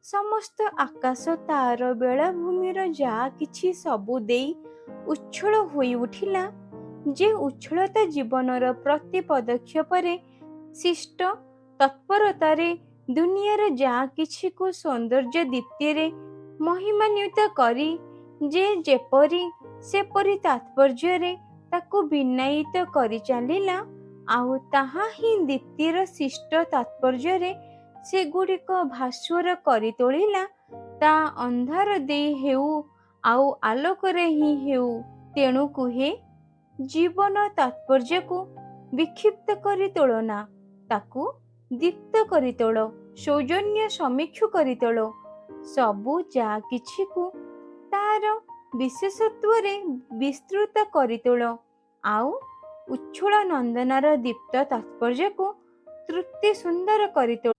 ସମସ୍ତ ଆକାଶ ତାର ବେଳାଭୂମିର ଯା କିଛି ସବୁ ଦେଇ ଉଚ୍ଛଳ ହୋଇ ଉଠିଲା, ଯେ ଉଚ୍ଛଳତା ଜୀବନର ପ୍ରତି ପଦକ୍ଷେପରେ ଶିଷ୍ଟ ତତ୍ପରତାରେ ଦୁନିଆର ଯା କିଛିକୁ ସୌନ୍ଦର୍ଯ୍ୟ ଦୀପ୍ତିରେ ମହିମାନ୍ୱିତ କରି ଯେ ଯେପରି ସେପରି ତାତ୍ପର୍ଯ୍ୟରେ ତାକୁ ବିନାୟିତ କରି ଚାଲିଲା, ଆଉ ତାହା ହିଁ ଦୀପ୍ତିର ଶିଷ୍ଟ ତାତ୍ପର୍ଯ୍ୟରେ ସେଗୁଡ଼ିକ ଭାସ୍ୱର କରି ତୋଳିଲା, ତା ଅନ୍ଧାର ଦେଇ ହେଉ ଆଉ ଆଲୋକରେ ହିଁ ହେଉ। ତେଣୁ କୁହେ, ଜୀବନ ତାତ୍ପର୍ଯ୍ୟକୁ ବିକ୍ଷିପ୍ତ କରି ତୋଳନା, ତାକୁ ଦୀପ୍ତ କରି ତୋଳ, ସୌଜନ୍ୟ ସମୀକ୍ଷୁ କରି ତୋଳ। ସବୁ ଯା କିଛିକୁ ତାର ବିଶେଷତ୍ୱରେ ବିସ୍ତୃତ କରି ତୋଳ, ଆଉ ଉଚ୍ଛଳ ନନ୍ଦନର ଦୀପ୍ତ ତାତ୍ପର୍ଯ୍ୟକୁ ତୃପ୍ତି ସୁନ୍ଦର କରି ତୋଳ।